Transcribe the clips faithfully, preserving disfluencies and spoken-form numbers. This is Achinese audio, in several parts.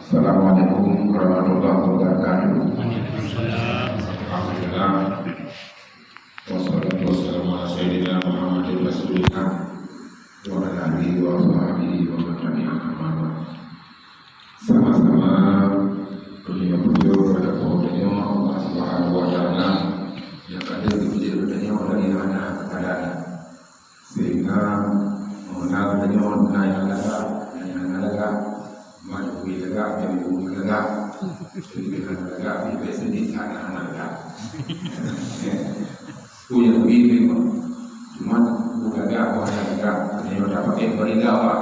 Assalamualaikum warahmatullahi wabarakatuh. Alhamdulillah. Wassalatu wassalamu ala sayyidina Muhammadin Rasulillah wa ala alihi wa ashabihi wa man tabi'ahum, amma ba'd. Sama-sama kami bersyukur kepada Allah Subhanahu wa Taala yang ada di tanyoe dari hana kepada, sehingga mengenal tanyoe na nyang lagak, na nyang lagak, maju lagak, jadi lagak, jadi lagak, jadi hana lagak. Peue nyang bit memang. Cuma bukan lagak, bukan lagak. Hanya dapat pakai bariga apa?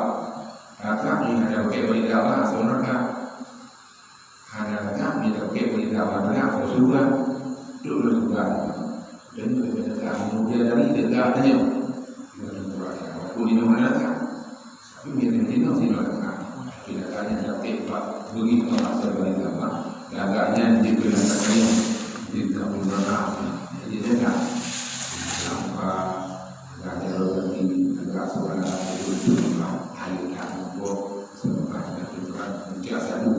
Kakak ni ada pakai bariga apa? Asal neraka. Hana lagak, dia pakai bariga apa? Neraka atau surga? Duduk dalam surga. Dan itu kita tak mulia dari dekat tanya. Kita tunggu rasa. Walaupun di mana tak. Tapi dia tengok sini lah. Kita tanya tapi pak bagi orang asal bariga apa? Lagaknya dia kena tanya. Dia tak pernah. Jadi dia tak. Nampak. Agak jalan kaki, agak suara, agak air tak nampak, sebab ada orang kerja satu.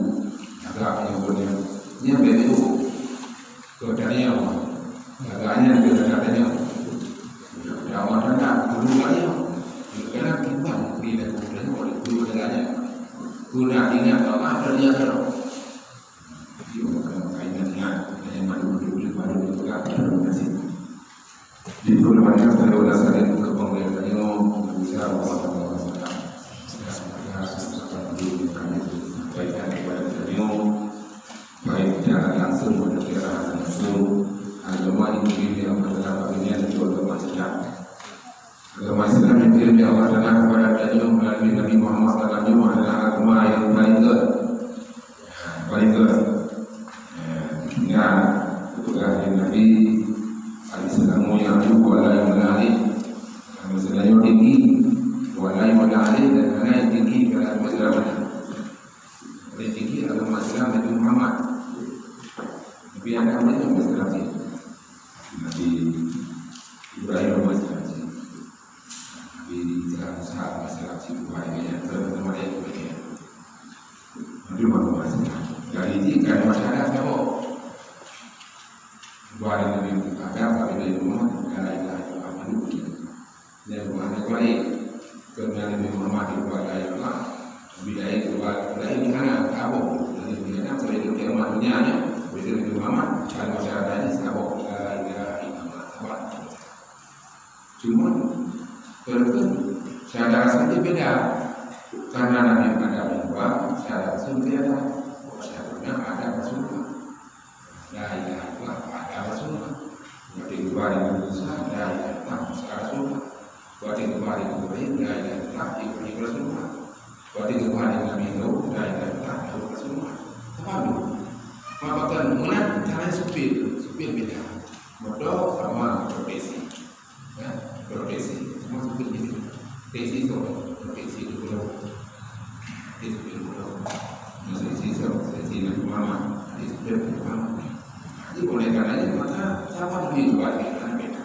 Agak yang punya, yang beda. Kau tanya apa? Agaknya dia tak tanya. Dah awak tanya, dulu tanya. Kadang timbang, bila kau tanya, oleh dulu tanya. Kau nak ingat Allah, tanya. Itu banyak saya udah saling ke pemberian tanya, bisa Allah Taala sampaikan kepada tanya, baik secara langsung maupun tidak langsung. Agama ini yang pertama ini adalah agama Islam. Agama Islam yang dikirim oleh Allah Taala kepada tanya melalui Nabi Muhammad sallallahu alaihi wasallam adalah agama yang paling good. Paling ke, eh, ingat, peugah lé Nabi, "Al-Islamu ya'lu wa la yu'la alaih." Agama Islam nyoe tinggi, wa la yu'la alaih, dan hana nyang tinggi keu agama Islam nyan. Paling tinggi agama Islam Nabi Muhammad. Nabi Adam nyan agama Islam nyan. Nabi Ibrahim agama Islam nyan. Nabi Isa, Musa, Isa, si Tuhan, ya, ya, ya, ya. Nabi Muhammad. Jadi, jika ada masalah, siapa? Buat Nabi Adam, Nabi Nuh, dan lain-lain, Muhammad. Dan Muhammad lain. Kerana Nabi Muhammad dibuat lain Allah. Nabi lain dibuat lain di mana? Kabur. Jadi, di mana? Sampai ke kiamat dunia ni, bila Nabi Muhammad, kalau masalah tadi, siapa? La ilaha illallah. Sabar. Cuma, walaupun syahada rasul dia beda. Karena Nabi Muhammad dua, syahada rasul dia ada. Syahada ada Rasulullah. La ilaha illallah, ada Rasulullah. Berarti dua ribu Musa, la ilaha illallah, Musa Rasulullah. Berarti dua ribu Ibrahim, la ilaha illallah, Ibrahim Rasulullah. Berarti dua ribu Nabi Daud, la ilaha illallah, Daud Rasulullah. Faham? Faham? Bahkan meunan cara supir, supir beda. Motor sama motor besi. Ya, proteksi. Maksud ini, proteksi itu, proteksi itu belum. Itu belum. Proteksi itu, proteksi yang pertama. Itu belum pertama. Jadi, oleh karena itu, maka, siapa pun itu, Pak, dia akan beda.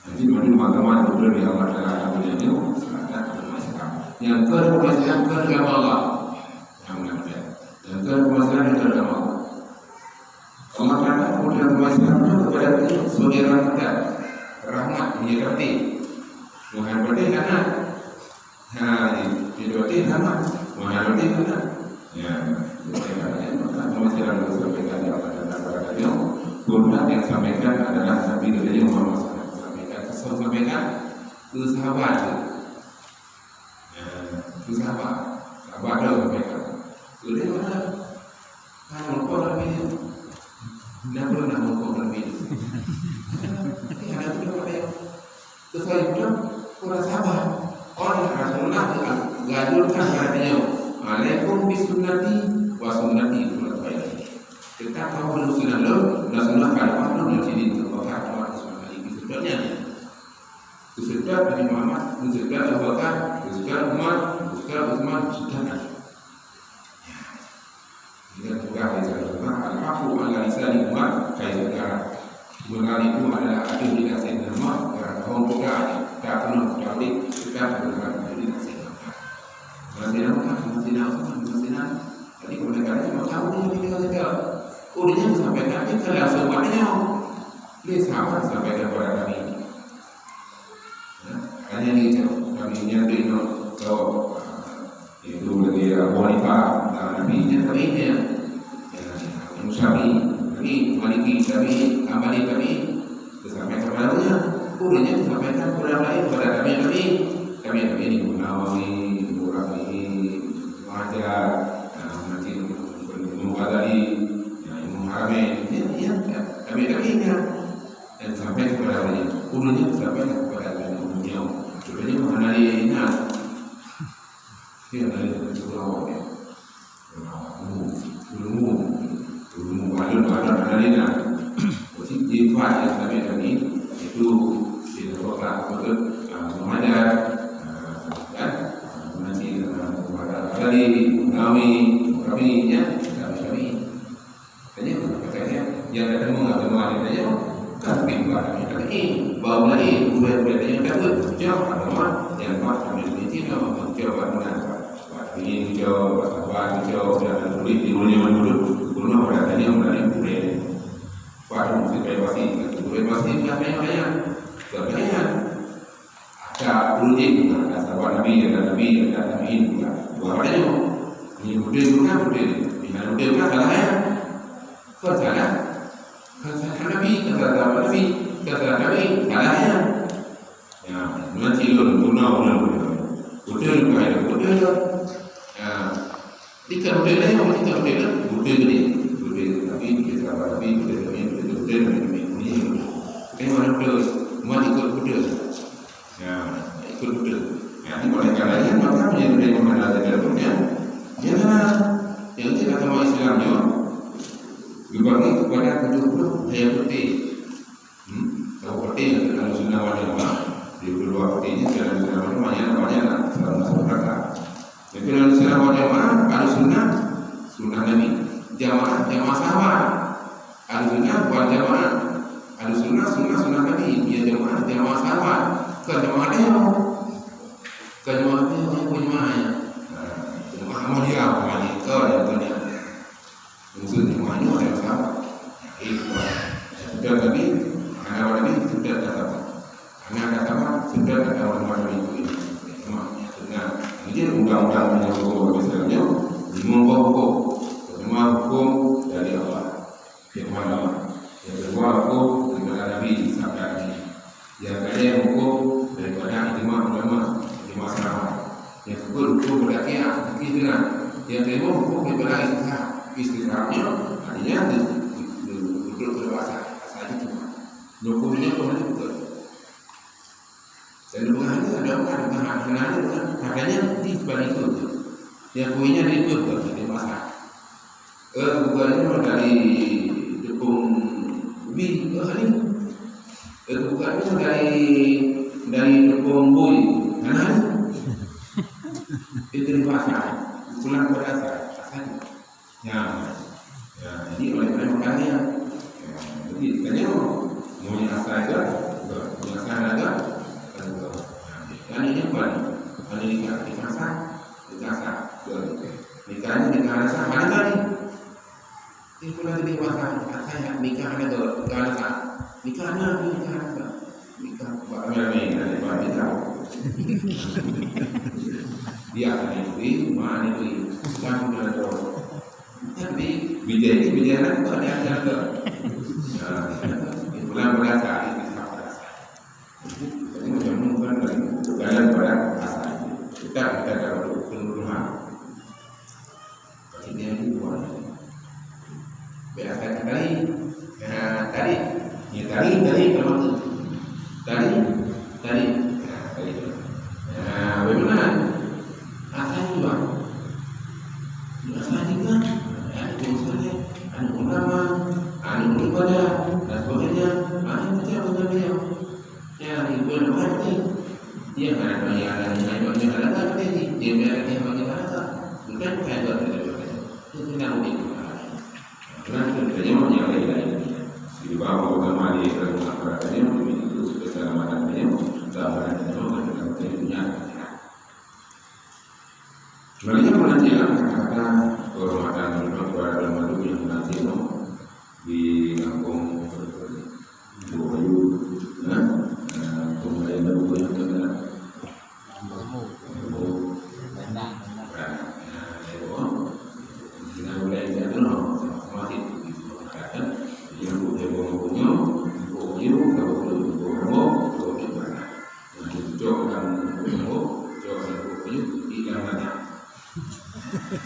Jadi, menurut agama itu, dari Allah Taala, Allah punya nyawa, silakan, agama Islam. Yang kedua, Islam, kedua agama Allah. Yang mana? Yang kedua, Islam, yang kedua agama Allah. Allah Taala kemudian memasukkan kepada kita sebagai rahmat, rahmat menyertai. Tuhan berarti anak. Ha, jadi berarti rahmat. Tuhan berarti anak. Ya, berarti anak. Maka pemasaran yang disampaikan di Allah Taala kepada beliau, Tuhan yang sampaikan adalah Nabi Muhammad sallallahu alaihi wasallam. Sampaikan, sampaikan ke sahabat tu. Ya, ke sahabat. Sahabat tu sampaikan. Jadi mana? Hana meureumpok Nabi nyan. Hana pernah meureumpok Nabi nyan. Tapi hana tu dapat daya. Sesuai dengan para sahabat. Qala Rasulullah, dianjurkan kepada beliau, "Alaikum bisunnati wa sunnati khulafai." Tetap kamu dengan sunnah lôn, dan sunnah khalifah lôn nyang sidin Abu Bakar, Umar, Utsman, Ali. Maksudnya, maksudnya Nabi Muhammad, maksudnya Abu Bakar, maksudnya Umar, maksudnya Utsman, maksudnya Ali. Ingat peugah lé Rasulullah, "Al-haqqu ala lisani Umar haitsu dara." Kebenaran itu adalah ada di lidah Sayyidina Umar, dan tahun kita ada, tak penuh, tak boleh, kita kebenaran itu di lidah Sayyidina Umar. Bukan Sayyidina Umar, bukan Sayyidina Umar, bukan Sayyidina Ali. Jadi, oleh karena Langsung bak nyoe. Lé sahabat sampaikan kepada kami. Ya, hanya ni cakap kami nyan tu inoe, itu lagi Abu Hanifah, Nabi nyan kami nyan. Ya, Imam Syafi'i, kami Maliki, kami Hambali, kami. Disampaikan kepada dia. Kemudian disampaikan kepada lain, kepada kami, kami. Kami, kami ni Nawawi, Muradi, Hajar, ah, nanti Imam Ghazali, ya, Imam Haramain, ya, ya, ya. Kami, kami ni. Dan sampai kepada orang yang ulun nyan sampai kepada orang yang ulun nyoe. Ulun nyoe hana lé ingat. Dia hana lé ingat. Ulun, ulun, ulun, ulun, ulun, hana lé ingat. Jadi, dia buat yang kami tadi, itu dia buat betul, ah, mengajar, ah, kan? Ah, mengaji, ah, mengajar tadi, mengawi, kami, ya, kami, kami. Tanya, katanya, nyang ka teumé agama nyoe tanya, kan pih bak kami tanya, eh, bak ulama laén, ulama-ulama nyang ka buet, jaweueb agama, nyang bak kami di sinoe, jaweueb agama. Bak ini jaweueb, bak saban jaweueb, dan tulis di ulama dulu, guna pada tanya melalui ulama. Bak tu mesti privasi, privasi bukan tanya-tanya. Bukan tanya. Ada ulun juga, ada sahabat Nabi, ada Nabi, ada tabi'in juga. Dua orang tu. Ni beutôi bukan beutôi. Ni hana beutôi bukan salah ya. Bukan salah. Bukan salah Nabi, bukan salah sahabat Nabi, bukan salah Nabi, salah ya. Ya, nanti ulun guna ulun. Beutôi bukan, beutôi tu. Ya. Di ka beutôi laén, di ka beutôi laén, beutôi geude. Beutôi Nabi, beutôi sahabat Nabi, beutôi Nabi, beutôi, beutôi Nabi, beutôi Nabi. Tapi mana beutôi? Umat ikut beutôi. Ya, ikut beutôi. Ya, ini boleh kalian, maka menjadi dari mana saja pun, ya. Jangan, yang tidak sama Islam nyoe, dibagi kepada tujuh puluh daya putih. Hmm? Tahu putih yang Ahlussunnah wal Jamaah, tujuh puluh dua putih ini, Ahlussunnah wal Jamaah, banyak, banyak lah, selama seberapa. Jadi, Ahlussunnah wal Jamaah, Ahlussunnah, sunnah Nabi. Jamaah, jamaah sahabat. Ahlussunnah wal Jamaah. Ahlussunnah, sunnah, sunnah Nabi. Dia jamaah, jamaah sahabat. Bukan jamaah dia. Bukan jamaah dia, bukan jamaah ya. Nah, jamaah Ahmadiyah, umpamanya. Kau ada, kau ada. Maksud jamaah nyoe ada sahabat. Jadi, sudah Nabi, hana Nabi, sudah ada sahabat. Hana ada sahabat, sudah ada ulama Nabi. Cuma, ya, sudah. Jadi, undang-undang menyuruh Islam nyoe, lima buah hukum. Pertama, hukum dari Allah. Firman Allah. Yang kedua, hukum daripada Nabi, sabda Nabi. Nyang keu lhèe huköm daripada ijma' ulama, ijma' sahabat. Nyang keupeuet huköm daripada qiyas, fikih teunang. Nyang keu lhèe huköm daripada istishab. Istishab nyoe artinya di, di, di, di, di, asai jih teuma. Huköm nyan pun hana beutôi. Dan peugah nyoe ada orang peugah hana, hana, hana, makanya di sebalik itu. Nyang keu nyan di itu bukan jadi masalah. Eh, bukan nyoe dari tepung ubi, eh, ni. Eh, bukan nyoe dari, dari tepung bui. Nah, itu dari bahasa. Pulang pada asal. Asal. Ya. Ya, jadi oleh karena makanya, ya, jadi tanya, mau yang asal itu, mau yang asal ada, kan itu. Dan ini apa ni? Ada nikah, nikah sah, nikah sah. Betul. Nikah ni nikah sah, mana tadi? Ih, pula tadi bahasa, bahasa yang nikah hana dot, nikah hana sah. Nikah hana, nikah hana sah. Nikah, buat ramai-ramai, nikah, buat nikah. Dia akan negeri, rumah negeri. Bukan, bukan dot. Tapi, bijai ni, bijai hana dot, dia hana dot. Nah, pulang berasa, itu tak berasa. Jadi, macam mana kan, dalam pada asal. Kita, kita kalau penurunan. Ini yang kedua. Biasa tadi. Nah, tadi. Ya, tadi, tadi, teman. Tadi, tadi. Nah, tadi. Nah, bagaimana? Asal juga. Asal juga. Ada urusannya. Ada ulama, ada ibadah, dan sebagainya. Ada macam-macam dia. Ya, ibu nak mati. Dia kan ada yang lain, yang lain, yang lain, dia biar dia bagi rasa. Bukan saya buat dia. Itu senang dia. Nah, itu saja yang lain-lain. Di bawah agama dia, kalau nak berkata dia, itu keselamatan dia, keamanan dia, dan keamanan dia punya. Sebenarnya, menantilah kata-kata kehormatan kepada almarhum yang menanti di kampung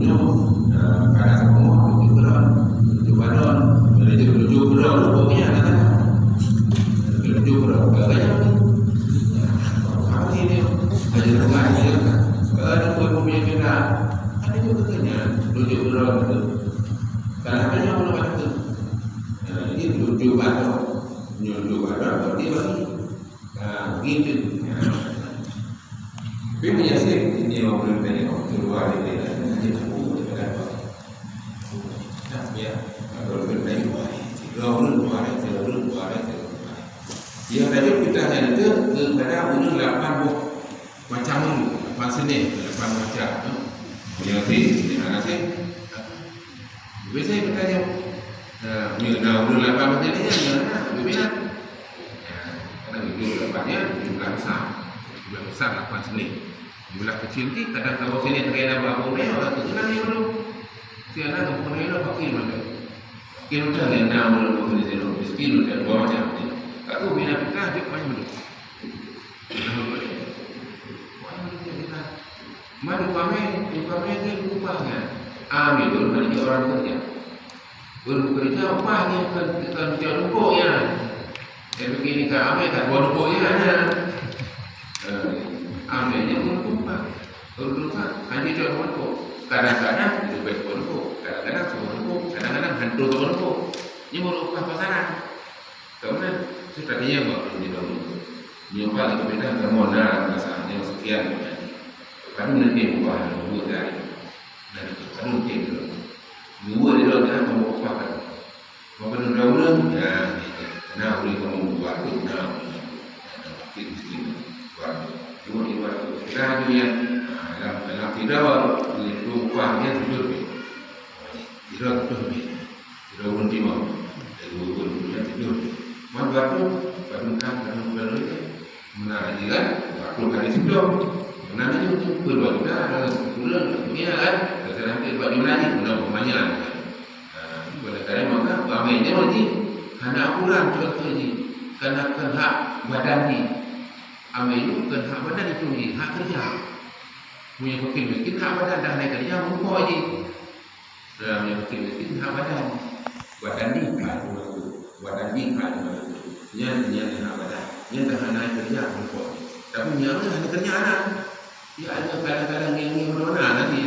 nyoe, eh, kadang kamoe tujuh bulan, tujuh bulan, tujuh bulan, tujuh bulan, tujuh bulan, tujuh bulan. Hati dia, ada rumah dia, ada pun punya kena, ada juga kena, tujuh bulan tu. Kadang-kadang orang kata, eh, ini tujuh bulan, tujuh bulan, dia bagi. Ah, begitu. Tapi meunyo sép, ini orang bertanya, keluar dari dalam, hanya tahu, dia kata, "Tak, ya." Kalau bertanya, "Wah, tiga orang keluar, tiga orang keluar, tiga orang keluar." Yang tadi kita hanya ke, kepada ujung lapan buah macam ni, lapan seni, lapan macam, eh. Meunyo sép, ini mana sép? Biasa bertanya, eh, meunyo na ulun lapan macam ni, ya, ya, lebih lah. Kadang itu lapannya jumlah besar. Jumlah besar lapan seni. Jumlah kecil ni kadang kalau seni terkena babu ni, orang tu kenal dia dulu. Si anak tu pun dia pakai mana. Pakai macam ni, na ulun pakai seni, miskin macam dua macam ni. Kat tu bina pita je macam tu. Mana kami, kami ni upahnya. Amin, belum ada orang kerja. Ureueng keureuja upah nyan kon, kon cok lupok nyan. Tapi kini ka amai ka dua lupok nyan, nyan. Eh, amai nyan ureueng tumpah. Ureueng tumpah, hana cok lupok. Kadang-kadang leubeh saboh rumpok, kadang-kadang saboh rumpok, kadang-kadang hantom saboh rumpok. Nyoe meunurot upah pasaran. Kemudian, sepertinya waktu di dalam. Nyoe paling kemudian kamu na rasa nyoe sekian. Padahal nanti upah dua hari. Dan itu padahal nanti dua. Dua di dalam dalam kamu upah kan. Maka dalam ureueng, ya, na ureueng kamu buat tu, na ureueng tu. Na makin miskin buat tu. Cuma ibarat tu, kita tu yang, ah, dalam, dalam kita baru, dia tu upah dia tidur ni. Tidur tu ni. Tidur pun timur. Dari ureueng tu dia tidur ni. Man batu, batu kan, batu, batu ni. Meunan lagèe kan, waktu hari sidroe. Meunan lagèe tu, peue dua juta, ada sepuluh, dunia kan. Kadang-kadang buat jumlah ni, meunan pemanyang. Ha, oleh karena maka, ramai nyoe jih, hana aturan contoh jih. Karena kon hak badan jih. Amai nyoe kon hak badan itu jih, hak kerja. Meunyoe fakir miskin, hak badan dah naik kerja, muka jih. Nah, nyang miskin-miskin hak badan. Badan jih hak jih. Badan jih hak jih. Nyan, nyan hak badan. Nyan dah hana kerja pun. Tapi nyan hana kerja na. Ya, ada kadang-kadang ngieng-ngieng meudona nanti.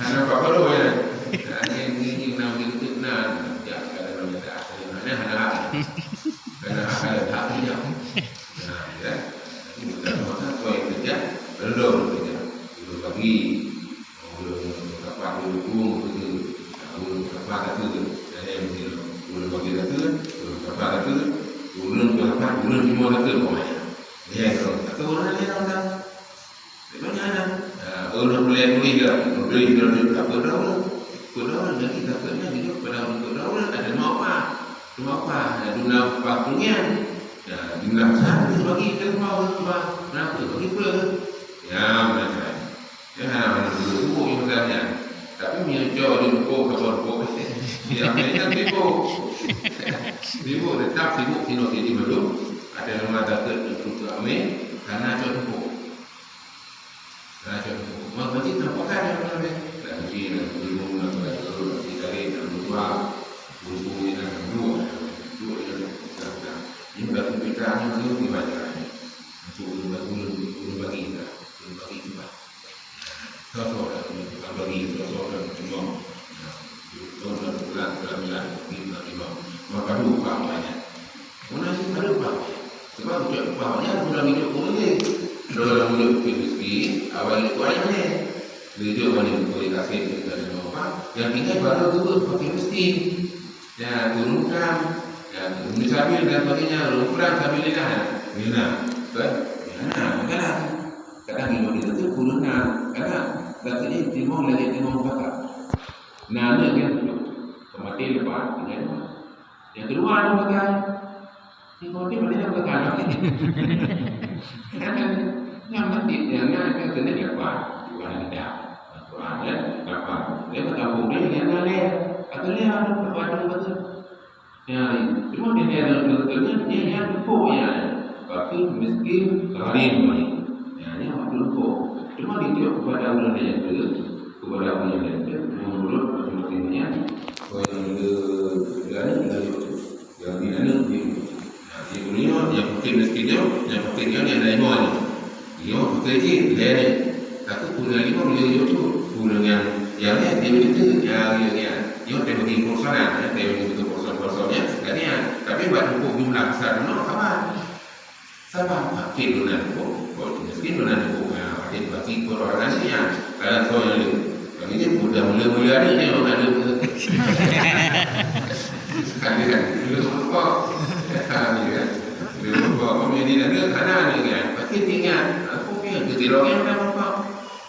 Hana apa-apa tu, ya. Ngieng-ngieng ngieng nam di lutut na. Ya, kadang-kadang tak ada. Hana, hana hak. Hana hak, hana hak kerja. Nah, ya. Jadi, bukan masa kau yang kerja, belum kerja. Belum bagi. Ulôn dapat ulôn tueng beutôi, ulôn dapat beutôi, dan yang beutôi, ulôn bagi beutôi, ulôn dapat beutôi, ulôn dapat, ulôn cuma beutôi pokoknya. Ya, itu. Tapi orang lain orang dah. Memang ada. Ah, ulôn boleh tulis dah, ulôn tulis dah, ulôn tak pernah ulôn. Pernah ulôn jadi tak pernah jadi, pernah ulôn, pernah ulôn ada mau apa? Cuma apa? Ada guna apa? Pengian. Ya, jumlah besar tu bagi ke rumah orang tua. Kenapa? Bagi pula ke? Ya, macam-macam. Ya, hana-hana dulu sibuk yang besarnya. Tapi meunyoe cok di buku, kawan buku. Ya, mereka sibuk. Sibuk, tetap sibuk, sino sini belum. Ada nama takut untuk kami, karena cok buku. Karena cok buku. Mau berarti tanpa kan yang mana? Dan dia nak ilmu, nak belajar, nak cari, nak berdoa. Buku ni nak dua. Dua ni nak, nak, nak. Ini berarti kita ni belum dibaca. Untuk ulun bagi, ulun, ulun bagi kita. Ulun bagi kita. Soe-soe dah kami tukang bagi, soe-soe dah meuteurimong. Nah, soe dah bulan, bulan-bulan, bagi bulan limong. Maka dua upah banyak. Muna cit ada upah. Sebab ucap upah banyak, bulan hidup pun boleh. Kalau dalam hidup miskin, awal itu ayam ni. Hidup banyak boleh kasih, kita ada upah. Yang tinggal baru tu pakai miskin. Ya, turun utang. Ya, turun sabil dan sebagainya. Turun utang, sabil ni dah. Ni dah. Kan? Ya, nah, bukanlah. Kadang lima juta tu kureueng na. Kadang lagèe nyan timong lagèe timong zakat. Na aneuk nyan tu. Kematian lepas, ingat. Yang kedua, aneuk bagai. Yang kematian mana yang bagai? Yang mati, yang na, yang kena lepas. Dua aneuk kita. Al-Quran, ya. Lepas. Dia bergabung dia dengan aneuk. Atau dia ada lepas tu, lepas tu. Ya, cuma dia ada betul-betul dia, dia yang cukup ya. Fakir, miskin, gharib ni. Ya, dia waktu cukup. Cuma dia cukup kepada orang yang ada, kepada orang yang ada, menurut masing-masing ya. Kalau yang ada, ada ni, ada tu. Yang ni, ada ni. Nah, dia punya, yang fakir miskin dia, yang fakir dia, dia ada lima ni. Nyoe beutôi jih lhèe nyoe. Tapi peue na limong nyoe, nyoe tu. Peue nyang, nyang lhèe nyoe tu, nyang nyoe nyan. Nyoe teuh bagi proporsional, ya, teuh bagi proporsional, proporsional, ya. Jadi, ya, tapi bak teupeu jumlah besar nyoe sama. Sama, makin lôn na teupeu, kalau miskin lôn na teupeu, ya, makin bagi proporsional, ya. Kadang soe nyang lhèe. Bagi dia, udah mula-mula ni, dia orang ada. Ada kan? Dia orang apa? Ya, dia kan? Dia orang apa? Apa yang dia ada, hana ni kan? Pasti dia ingat. Aku punya ketirong yang dah apa?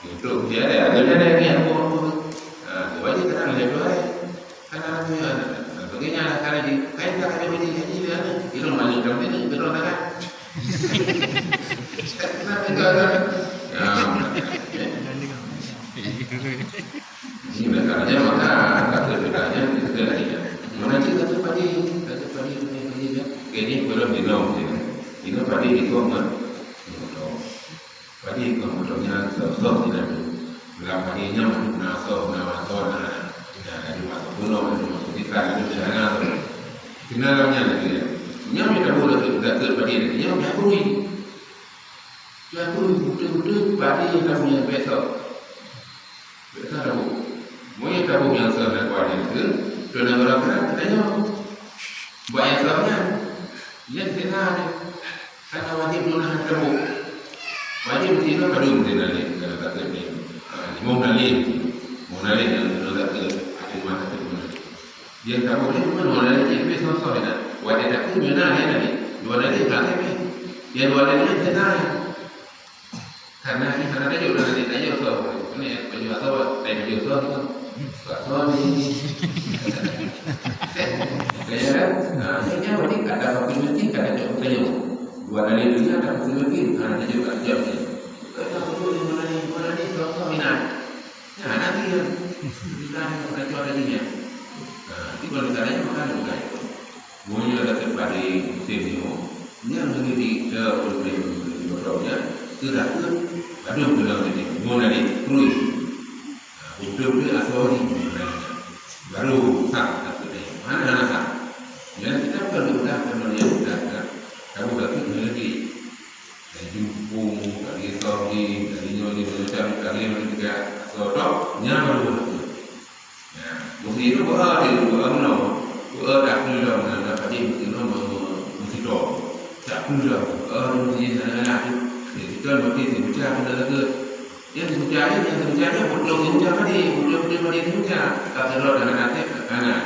Untuk dia ada, ada, ada yang apa? Ha, dia baca tenang, dia doa. Hana ni, hana. Bagaimana lah, kalau dia, kain tak ada bini, jadi dia ada. Dia orang mana, dia orang mana, dia orang mana? Kenapa dia ada? Ya. Ini makanya maka kata bedanya itu lagi. Mana cik kata padi, kata padi, padi, padi, ya. Jadi belum minum dia. Ini padi itu mah. Padi itu motornya sosok tidak. Dalam padinya masih naso, naso, nah. Tidak ada masuk gunung, ada masuk ikan, ada di sana. Kenal namanya lagi ya. Nyam kita boleh kita ke padi, nyam kita kurui. Keu aku beutôi-beutôi padi nyang tabu nyang bèk soe. Bèk soe tabu. Meunyoe tabu nyang soe na kuat nyan keu, keu na barang keunan geutanyoe. Bak nyang soe nyan, nyan fitnah nyan. Kan wajéb lunas tabu. Wajéb meusidroe padum meusidroe nyan, kalau takheun nyan. Ha, limong na lé. Limong na lé, kalau takheun, ada rumah sakit limong na lé. Nyang tabu nyan cuma dua nalé cit, pih soe-soe na. Watèe takheun nyoe na lé, na lé. Dua nalé ka lé pih. Nyang dua nalé nyan teuka lé. Karena di sana tadi udah ada tanya soe. Ini baju atau tanya baju soe tu. Soe ni. Kaya kan? Nah, ini kan berarti ada wakil mungkin, ada jawab tanya. Dua nalé tu ada wakil mungkin, ada jawab, ada jawab. Kata betul, mana ni, mana ni, soe-soe na. Nah, nanti ya. Kita ada kacau tadi ya. Nah, itu kalau kita tanya, maka ada bukan. Meunyoe dak teupadi musim nyoe, nyang geudi, eh, ureueng di Botong nyan, teurakot padum keunoe tadi, mon tadi, krui. Ha, beutôi-beutôi asoe jih, baru sah takheun tadi. Hana, hana sah. Nyan kita bukan diudahkan, nyan diudahkan. Kamu takheun nyan lagi. Dari jumpung, dari sogi, dari nyoe, dari macam, dari mana juga. Asoe tok, nyan baru takheun. Nah, musim tu beu-e dia, beu-e meunoe. Beu-e takheun lom, na, na padé musim nyoe meu-, meu-, meusidroe. Takheun lom, beu-e di musim nyan, na, na, na, tu. Jadi, kita mesti diucap, kena lagèe. Yang diucap ni, yang diucap ni, beutôi diucap tadi, beutôi, beutôi tadi diucap. Tak terus dengan hati, tak kanan.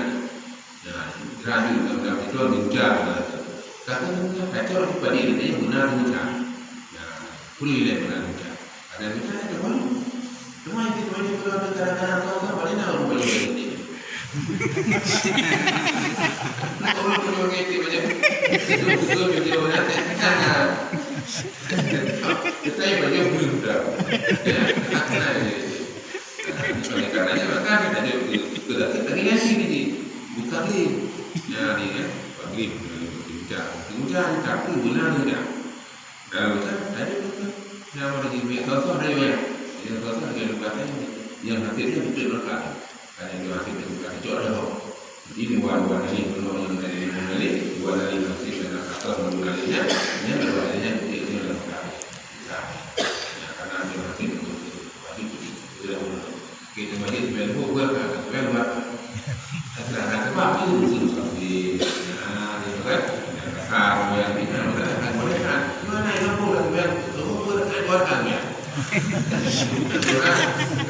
Nah, rajin, dalam itu diucap, nah, tu. Kata diucap, kacau tu padé, dia beuna diucap. Nah, boleh lah beuna diucap. Ada diucap, ada boleh. Cuma yang kita boleh keluar dari kadang-kadang kau, kau boleh nak orang boleh. Orang boleh orang itu macam, itu, itu, itu, itu, nanti, nah. Kita yang boleh, boleh mudah. Ya, nah, ya, ya. Oleh karenanya, maka kita ada ke, ke, ke, lagi ngaji ni, bukan ni. Ya, ni, kan? Maghrib, hujan, hujan, tapi benar hujan. Kalau hujan, tadi betul. Nama lagi, biar contoh dari mana? Yang contoh dari luar tadi. Yang hati dia betul lekat. Ada dua hati dia bukan cocok dah. Jadi, dua, dua kali, dua kali, dua kali, dua kali, dua kali, dua kali, dua kali, dua kali, dua kali, dua kali. Nah, ya, karena ada hati dia betul. Wajib betul. Kita majlis sembilan puluh, buat kan? Sembilan buat. Nah, sebab tu, tu, tu, tu, nah, dia tu kan, yang kasar, yang ni, kan, bukan, kan, boleh, kan? Mana yang mampu lah, sembilan, semua pun, kan, buat kan, ya? Kan,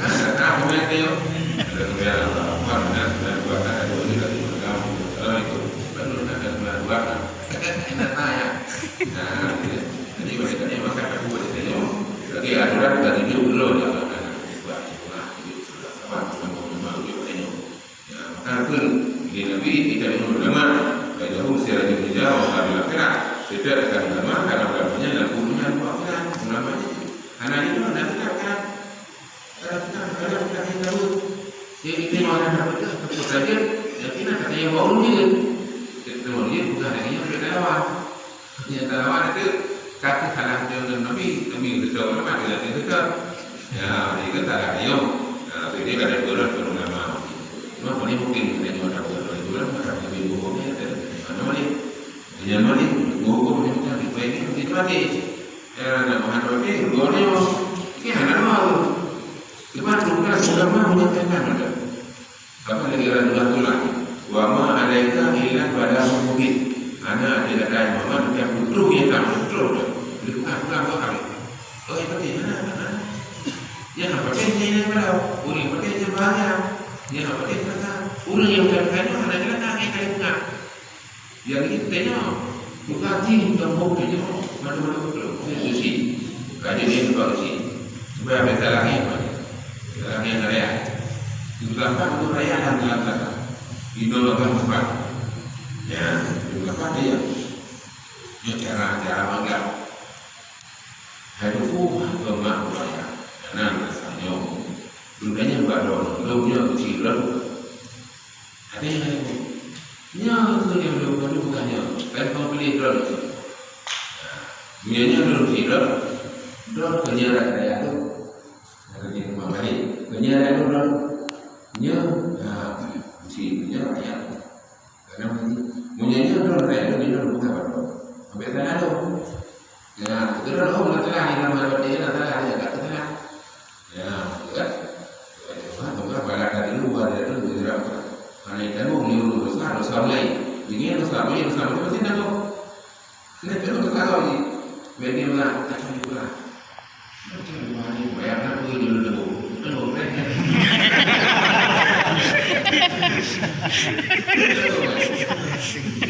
kan, kan, boleh, kan, ya? Ada sembilan, buat, kan, sembilan buat, kan, ada boleh, kan, sembilan buat, kan, ada sembilan buat, kan? Enak, nah, ya. Nah, gitu. Jadi, boleh, kan, ya, makan, aku boleh, kan, ya? Okey, aturan, kita tunjuk dulu, ya, makan. Buat, buat, gitu. Sabar, sabar, sabar, sabar, sabar, sabar. Ya, maka pun di Nabi kita ulama, bainahum sirajul huda wa qabil akhirah. Setiap akan ulama, karena ulamanya lampu dunia, lampu akhirat. Ulama itu. Karena itu, Nabi katakan, kalau kita, kalau kita yang tahu, ya, ini orang yang betul, betul saja, ya, kita kata yang baru dia. Kita baru dia, bukan lagi yang boleh lawan. Nyang talawan itu, kata salah deungon Nabi, Nabi beutôi, nama dia lagi beutôi. Ya, dia kan salah dia. Nah, tu dia kata, "Beutôi, beutôi nama." Cuma, boleh mungkin kita cuma tahu beutôi, beutôi, maka Nabi bohong, ya, dan mana boleh. Yang mana, bohong, dia macam tu, baik ni, mungkin mati. Ya, nak makan roti, dua ni, mungkin hana mau. Cuma, bukan ulama menyampaikan ada. Apa lagi orang tuan tulah? "Wa ma alaika illa balaghun mubin." Hana ada kata Muhammad, bukan putroh yang tak putroh dah. Lepas pulang buat kami. Oh, yang penting, ha, ha. Yang penting saya nak tahu. Orang yang penting saya bahagia. Yang penting saya tahu. Orang yang bukan kaya, hana kena tak, saya kena dengar. Yang ini tanya, bukan hati, bukan bau tanya, mana-mana betul. Ini suci. Kaji dia bukan suci. Supaya ada salah ni, apa ni? Salah ni yang raya. Di belakang tu raya dan dalam belakang. Di belakang tempat. Ya, di belakang dia. Ini cara, cara magang. Hai duku, hai pemak raya. Karena rasanya, dunia buat dong, dunia kecil, lalu Ada yang lain. Nyoe tu yang belum, belum bukan nyoe. Kan kau pilih drone tu. Nyoe, nyoe belum pilih drone. Drone penyiaran daya tu. Ada di rumah balik. Penyiaran tu drone. Nyoe, ha, si punya rakyat. Karena punya nyoe drone rakyat tu, dia drone bukan apa. Sampai tanah tu. Ya, itu Kalau Allah Taala yang nama Allah Taala, Allah Taala yang tak salah. Ya, kan? Tuhan, Tuhan, balas dari luar, dari luar. Karena itu, menyuruh dosa, dosa lain. Jadi, dosa apa? Dosa apa? Mesti tanggung. Nah, itu dosa kau ni. Bagi orang, tak boleh pulang. Macam mana ni? Bayar nak pergi dulu, dulu. Dulu, kan?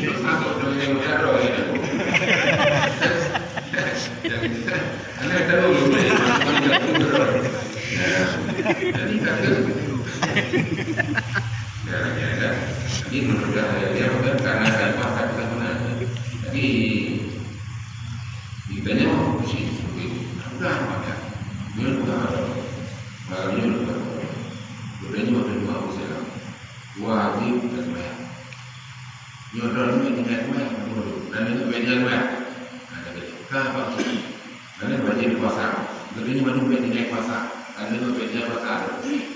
Dosa tu, dulu, dulu, dulu, dulu. Jadi, Anak tahu lu boleh. Jadi kata, ya, ya, kan? Jadi menurut saya, dia bukan karena saya faham, bukan benar. Jadi ditanya, "Oh, si, sudah apa ya?" Dia bukan apa. Malam ni bukan apa. Dia tanya, "Apa yang mau saya?" Wajib dan sembahyang. Nyoe droe nyoe tinggai sembahyang, dan nyoe baik tinggai sembahyang. Nah, dia kata, "Ka apa?" Karena wajib puasa. Jadi, nyoe baru baik tinggai puasa. Karena nyoe baik tinggai puasa.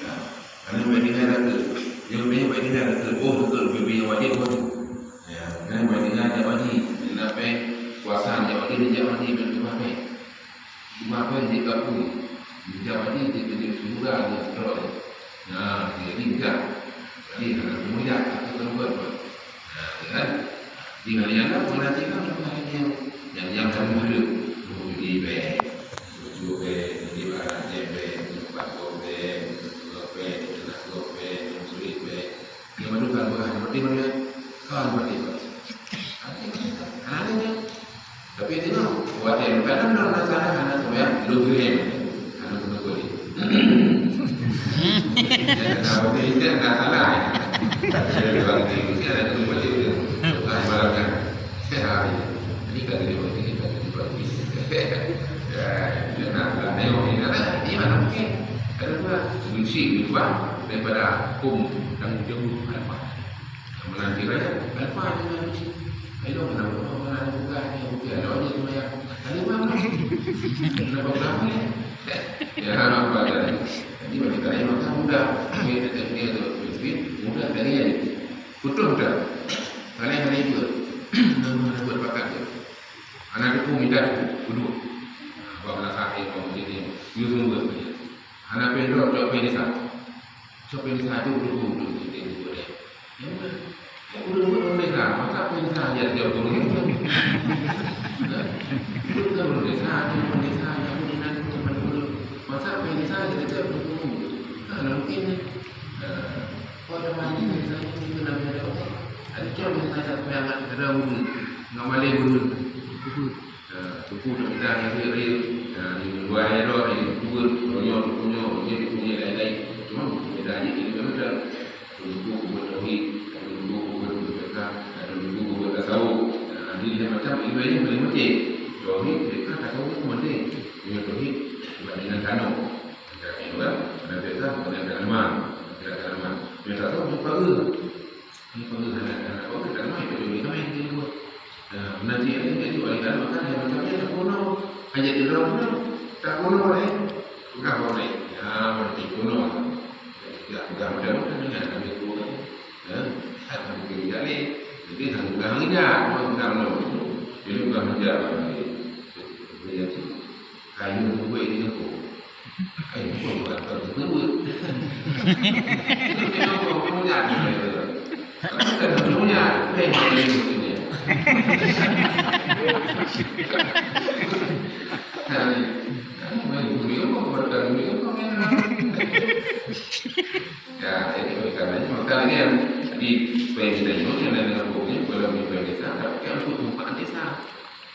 Nah, karena baik tinggai rasa. Nyoe baik tinggai rasa. Oh, betul, lebih wajib pun. Ya, karena baik tinggai tak wajib. Kenapa puasa tak wajib, tak wajib, tak wajib. Cuma apa yang dia lakukan? Dia wajib, dia kerja surga, dia terus. Nah, jadi tidak. Jadi, hana pemulihan, atau keluar pun. Nah, ya kan? Jadi, hari yang lalu, nanti kan, yang, yang, yang satu muda. Mau jadi band. Tujuh band, jadi barang jam band, empat band, dua band, tengah dua band, yang sulit band. Dia baru kan, bukan, berarti mana? Kan, berarti, Pak. Aneh, aneh, aneh. Tapi tengok, watèe kadang dalam masalah hana sembahyang, lôn geuhem. Hana beutôi. Ya, kalau dia tidak, tak salah. Dia bilang dia, dia ada tu, dia tu. Ah, ibaratkan. Jadi, kalau dia buat ini, kalau dia buat ini. Ya, dia nak, nak tengok ni, nak, ni mana mungkin. Ada pula, kunci, lupa daripada hukum tanggung jawab, apa. Melantik rakyat, tanpa ada ngaji. Ayo, kenapa kau melantik tugas ni? Bukan ada orang yang sembahyang. Ada apa? Kenapa kau ni? Ya, apa tadi? Jadi, bagi saya, maka mudah. Dia tetap dia tu, mudah dari yang putus dah. Kalian hari itu, nama ada buat pakat tu. Anak tu minta tu, duduk. Apa malah sakit, apa mungkin dia. Dia semua buat. Anak pendok, cok pendesa. Cok pendesa tu, duduk, duduk, duduk, duduk, duduk. Ya, ya, ureueng-ureueng desa, masa peundesa ya tiap ureueng? Ureueng desa, ureueng desa, ya, ureueng nan, ureueng nan, ureueng. Masa peundesa ya tiap ureueng? Kan mungkin. Nah, oh, teman desa itu kenal ada orang. Ada cok desa satu yang ada ureueng, ngamalé ureueng. Nah, suku teudang nyang riek-riek. Nah, di luwa nyoe, di suku, nyoe, suku nyoe, nyoe, suku nyoe, lain-lain. Cuma beda je, jadi macam. Suku kubur tauhid, suku kubur fiqah, suku kubur tasawuf. Nah, jadi macam ilmu ni boleh mati. Tauhid, fiqah, tasawuf tu mati. Dengan tauhid, buat dengan tanah. Macam tu kan, ada fiqah, buat dengan tanaman. Dengan tanaman. Dengan tasawuf, dia pagar. Ini pun hana, hana, oh, tak main, tak boleh main di luar. Nah, nanti ada yang jadi wali dalam, maka dia macam dia tak bunuh. Hanya di dalam tu, tak bunuh, eh. Pegang orang lain. Ya, berarti bunuh. Ya, pegang macam mana dengan kami tu, kan? Ya, tak mungkin jadi. Jadi, tak pegang dia, cuma pegang tu. Jadi, pegang macam ni. Dia tu, kayu tu buat dia tu. Hai, pun bukan kau tersebut. Itu kau punya. Tapi kan punya, apa yang kau punya? Nah, kan main dunia, apa berkat dunia, apa main? Ya, jadi oleh karena itu, maka lagi yang di, apa yang kita ingat, yang dalam buku ni, bukan di desa, tapi kan untuk manfaat desa.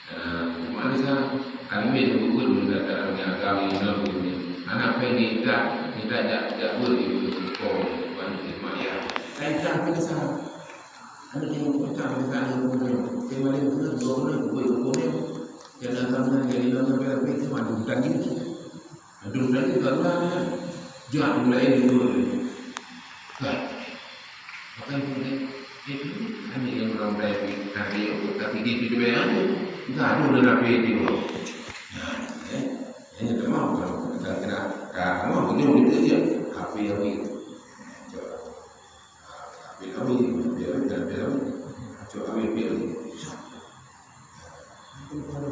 Ah, cuma di sana, kami yang betul menegakkan agama Islam ini. Anak pengen kita, kita jak, jak ber di sekolah, bukan di sekolah, ya. Saya tak ada sana. Ada yang kita ada sana, yang punya. Saya malam tu, dua bulan, dua bulan, dua bulan. Yang datang sana, jadi lama, tapi itu madu bukan gitu. Aduh, tadi karena jak mulai dulu ni. Kan? Bukan mulai, eh, ini yang orang mulai di H P, tapi di P T B aja. Enggak ada orang H P di rumah. Nah, eh, ini teman, kalau kita kena, kalau mau, ini kita dia, H P yang ini. Coba. H P kami, H P kami, H P kami. Coba kami, H P kami. Susah. Itu baru.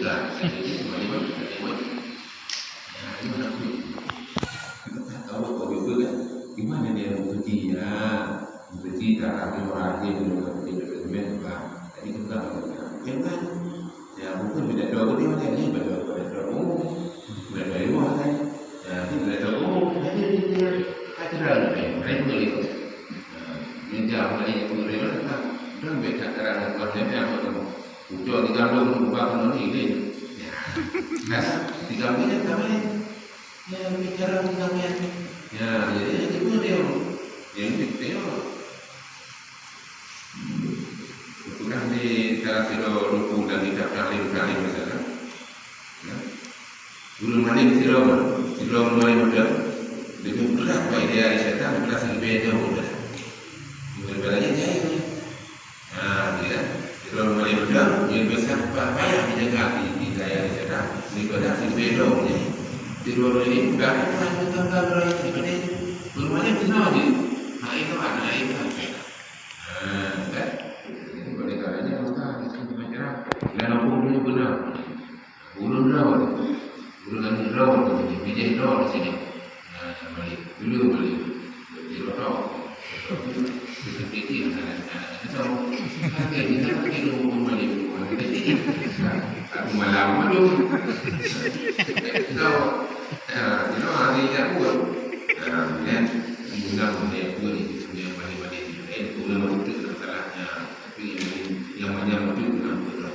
Jadi, mana pun. Tahu kau juga kan? Gimana dia rezeki ya? Rezeki tak ada orang dia belum dapat dia dapat duit, bah. Jadi kita tak boleh. Kan? Ya, mungkin beda dua kali macam ni, beda dua, beda dua. Oh, beda dua lima kan? Ya, ini beda dua. Oh, jadi dia tak kira lebih. Lain kali tu. Nah, dia jauh lagi tu, dia mana? Dan beda cara buat dia apa tu? Ucok di kandung, bukan kandung ni, dia. Ya. Nah, di kandung ni, kami Ya, bicara tentang yang, ya, jadi yang kedua dia, yang ketiga, kurang di dalam sidroe ruku dan di dalam kalim-kalim misalnya. Ya. Guru malim sidroe, sidroe guru malim muda, lebih berat pada dia, saya tahu, berat lebih jauh pada. Guru malim jahil. Ha, ya. Sidroe malim muda, dia biasa payah dijaga di, di daya dijaga. Daripada si bedong ni. Sidroe malim muda, kan, kan, kan, kan, orang yang daripada guru malim kena je. Ha, itu kan, ha, itu kan. Ha, kan? Jadi, oleh karenanya, maka, itu macam, dan hukum dulu benar. Ulôn droe, ulôn aneuk droe, bijéh droe di sini. Nah, balik. Dulu balik. Di Roto. Di Roto. Di Roto. Aku malam malu. Tahu. Ya, you know, hari tak pun. Nah, kan? Guna benda pun, benda balik-balik. Eh, guna waktu tak salah. Ya, tapi yang, yang macam tu guna betul.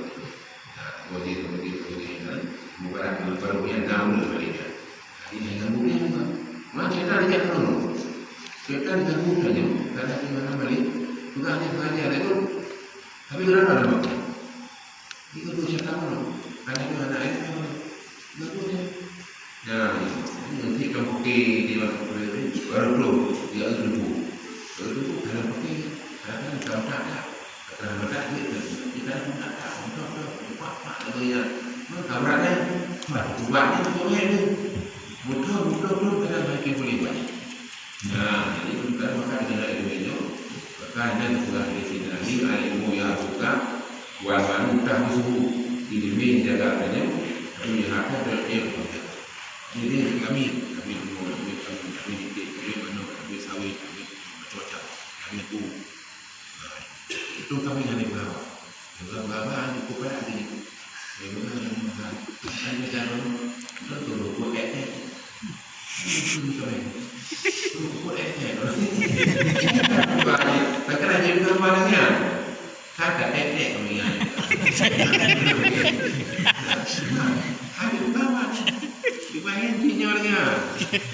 Nah, wajib, wajib, wajib, kan? Mubarak, baru dia tahu dia balik, kan? Jadi, jangan boleh juga. Macam mana dia tahu? Kita diganggu saja, tak ada di mana balik. Pegang dia, pegang dia, ada tu. Tapi kenapa ada balik? Itu tu saya tahu, ada di mana, ada di mana. Ganggu dia. Nah, ini nanti kan pakai dia, baru tu, dia ada tu. Baru tu, ada pakai, ada kan, tak ada. Kadang-kadang dia, dia, dia kadang tak tahu, betul, betul, lepas, Pak, lagu ya. Nah, kawan dia, wah, ubat dia betul, eh, tu. Betul, betul, betul, kadang lagi boleh buat. Nah, jadi, bukan makan dengan ilmu itu, bahkan dan kurang di sini lagi, ilmu yang bukan, wan manu tak disuruh, dibimbing jaga tanya, tapi yang ada adalah ilmu. Jadi, kami, kami ilmu, kami, kami, kami nitip, kami manok, kami sawit, kami macam-macam, kami pun. Itu kami hana beuraba. Beuraba-raba hana kupeugah lagèe nyan. Beuraba hana kupeugah. Kan dia jalan, betul, betul, betul, eh, eh. Itu betul, eh. Betul, eh, eh. Bukan, tak kena jadi beuraba lagèe nyan. Kan tak eh, eh, kami nyan. Hana beuraba. Dibayang jih nyoe lagèe nyan.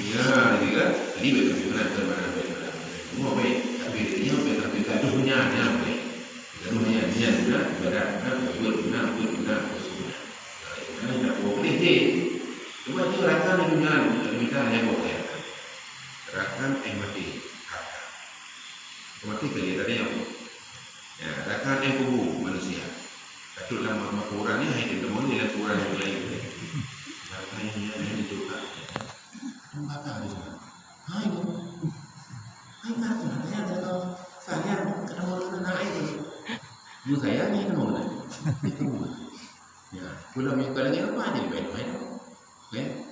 Ya, jadi kan. Jadi, betul, betul, betul, betul, betul. Semua baik. Tapi dia, tapi gaduh nyan, nyan baik. Gaduh nyan, nyan guna ibadat, guna buet, guna buet, guna buet. Nah, itu kan tak boleh deh. Cuma itu rakan di dunia ni, kita minta hanya buat ya. Rakan eh mati, rakan. Mati ke dia tadi apa? Ya, rakan eh kubu manusia. Katut lam kuburan ni, hai temuan ni lam kuburan yang lain. Rakan yang, yang, yang ditukar. Tembakau di sana. Hai, hai, tak ada, saya ada, saya ketemu dengan anak itu. Bu saya ni ketemu dengan. Ya, pulang minta lagi apa aja dibayar, bayar. Oke?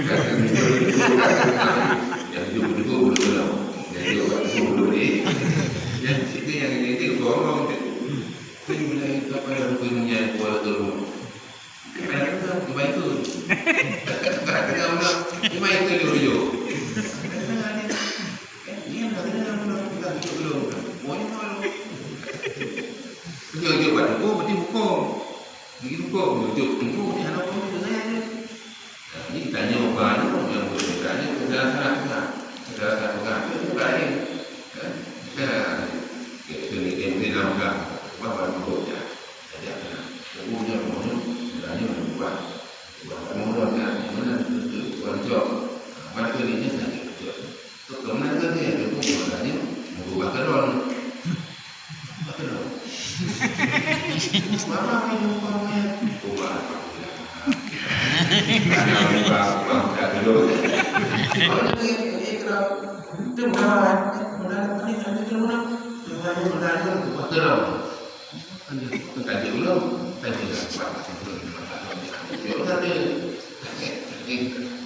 Nyang tujoh-tujoh bak tujoh buluek ni. Nyang siti nyang ini borong tu. Kan mulai kapan aku punya kuala tu. Kan ada tu, tu baik tu. Kan ada tu, tu baik tu dia. Ni ada tu, kita tu belum. Pokoknya kalau. Jujur bak tu, mesti hukum. Mesti hukum, jujur tu, mesti ada hukum tu saya. Nah, ni tanya orang ni, yang boleh tanya, kita rasa pegang. Kita rasa pegang, itu lain. Kan? Kita, kita ni, kita nak pegang. Apa baru ya? Saja kena. Hukumnya, hukumnya, tanya orang buat. Buat orang buat, kan? Mana tu, tu, orang cok. Mana tu ni, ni saja cok. Keumanakah dia? Dia pun bertanya, berubah ke ron. Berubah ke ron. Mama punya rumah punya. Ubah, ubah, ubah, ubah, ubah, ubah. Itu melawan, melawan, melawan, melawan, melawan, ubah ke ron. Kan dia, kan dia ulang. Kan dia dapat. Dia ulang dia.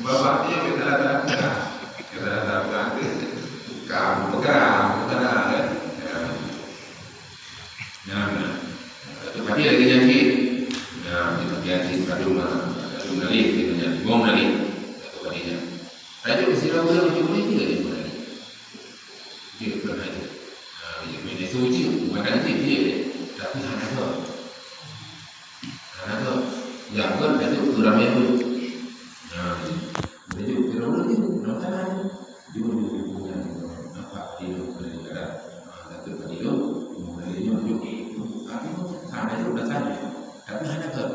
Bapak dia kata, kata, kata, kata, kamu pegang, bukan, kan? Ya. Nah, nah. Tapi lagi nyanyi. Nah, kita nyanyi, kadung, kadung nari, kita nyanyi. Bong nari. Atau tadi nyanyi. Tajuk sira ulang macam ni juga dia nari. Jeuet keu raja. Ha, jeuet keu raja. Jeuet keu raja. Tapi hana göt. Hana göt. Nyang göt laju keu ramé buet. Ha, laju keu ramé buet, ngon tangan. Jeuet keu hubungan ngon apa di dalam negara. Ha, laju di dalam negara nyoe jeuet. Tapi hana göt rasanya. Tapi hana göt.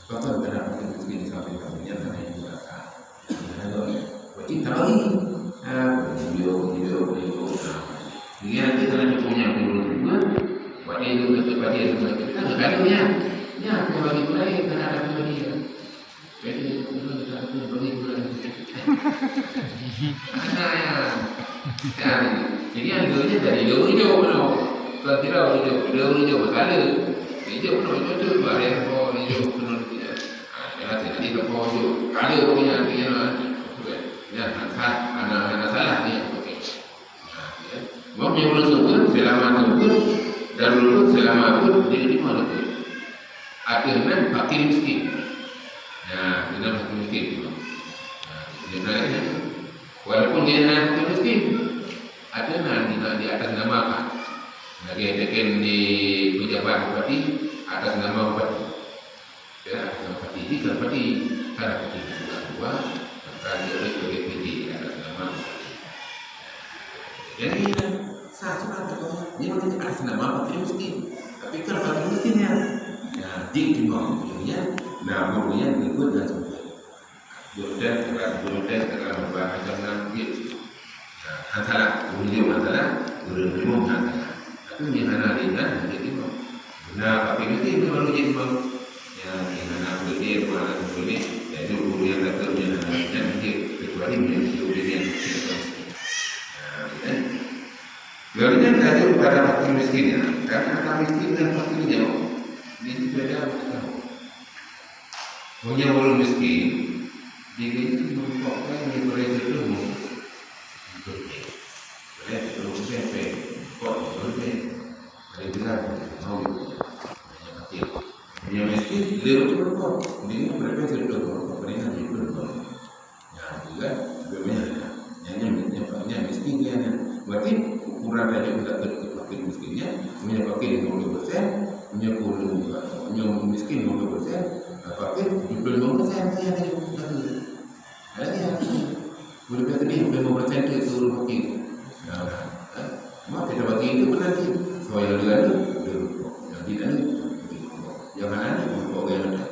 Bahkan kadang mungkin sampai kami yang hana yang rasa. Berarti tak bagi. Ha, hidup, hidup, hidup. Ha. Dia nanti kalau dia punya guru juga, buat dia hidup dekat pada dia semua. Kita tak ada dia. Dia akan bagi pula dia, tak ada pula dia. Jadi, dia pun tak ada bagi pula dia. Ha, ya. Ha. Jadi, yang dulunya dari hidup, hidup, hidup. Kalau tidak hidup, hidup, hidup, tak ada. Hidup, hidup, hidup, hidup, hidup, hidup, hidup, hidup. Ha, ya, jadi tak apa tu. Ada orang yang dia, ya, hana, hana, hana salah dia. Okey. Ha, ya. Wong yang ulun sebut, selama tu pun, dan ulun selama tu, dia di mana tu? Ada nan fakir miskin. Nah, ada nan fakir miskin. Ha, dia nak, ya. Walaupun dia nan fakir miskin, ada nan di, di atas nama apa? Lagi teken di pejabat bupati, atas nama bupati. Ya, Sarpati, di Sarpati, Sarpati bukan dua, maka dia oleh sebagai P J atas nama Sarpati. Jadi, sah surat tu, dia boleh atas nama Sarpati miskin. Tapi kan Sarpati miskin ya. Ya, di timur, ya. Nah, baru yang berikut dan sebagainya. Gurun teh, gurun teh, gurun teh, gurun teh, gurun teh. Nah, hana salah, gurun jeuem hana salah, gurun jeuem hana salah. Tapi nyang hana ringan, hana jadi imam. Nah, tapi mesti itu baru jadi imam. Ya, nyang hana boleh, bukan hana boleh. Ya, itu guru yang kata, yang hana ringan, dia kecuali dia, dia, dia, dia. Nah, ya. Lalu dia tanya kepada fakir miskin, ya. Karena fakir miskin dan fakir jauh. Dia tidak ada. Meunyoe ureueng miskin, di geuh meurumpok kan di peurintah tu meurumpok. Peurintah tu meurumpok. Ada bilang, mau. Meunyoe miskin, dia meurumpok. Di geuh peurintah tu meurumpok. Peurintah tu meurumpok. Nah, itu kan, sebenarnya, yang, yang, yang, yang miskin dia ni. Berarti ukuran darjah kita ke fakir miskinnya, punya fakir lima puluh persen, punya puluh, punya miskin lima puluh persen, fakir tujuh puluh lima persen dia ni. Ada dia. Boleh kata dia tujuh puluh lima persen tu itu orang fakir. Nah, kan? Maka kita bagi itu pun nanti. So, yang dua tu, dia rukuk. Yang tidak ni, dia rukuk. Yang mana ni, rukuk orang yang ada.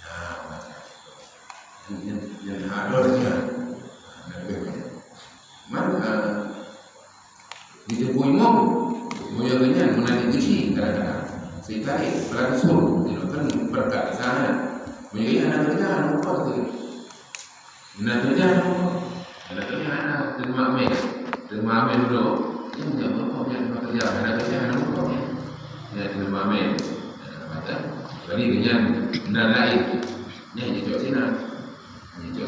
Nah, macam tu. Nyan, nyan hak droe nyan. Nah, leubeh banyak. Man, ah, di teungku imum, meunyoe geuhnyan meunan geuchik kadang-kadang. Sitarék, pelan sur, itu kan berkat di sana. Meunyoe geuhnyan hana keureuja, hana upah tu. Hana keureuja, hana upah. Hana keureuja, hana terima ameh. Terima ameh dulu. Nyan, nyan, upah, nyan, terima keureuja. Hana keureuja, hana upah, nyan. Nyan, terima ameh. Nah, mata. Jadi, geuhnyan nan laén. Nyan, jicok sinan. Jicok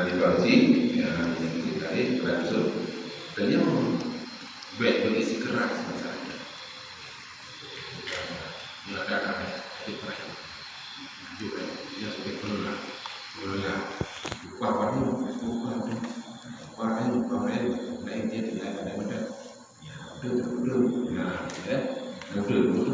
Nah, di Fauzi, ya, di Fauzi tadi berlangsung. Beliau baik bagi segera selesai. Ya, ada, ada, ada terakhir. Juga, ya, sebagai penolak. Penolak. Upah baru, upah baru. Upah lain, upah lain. Lain dia tidak ada modal. Ya, betul, betul. Ya, ya. Betul, betul.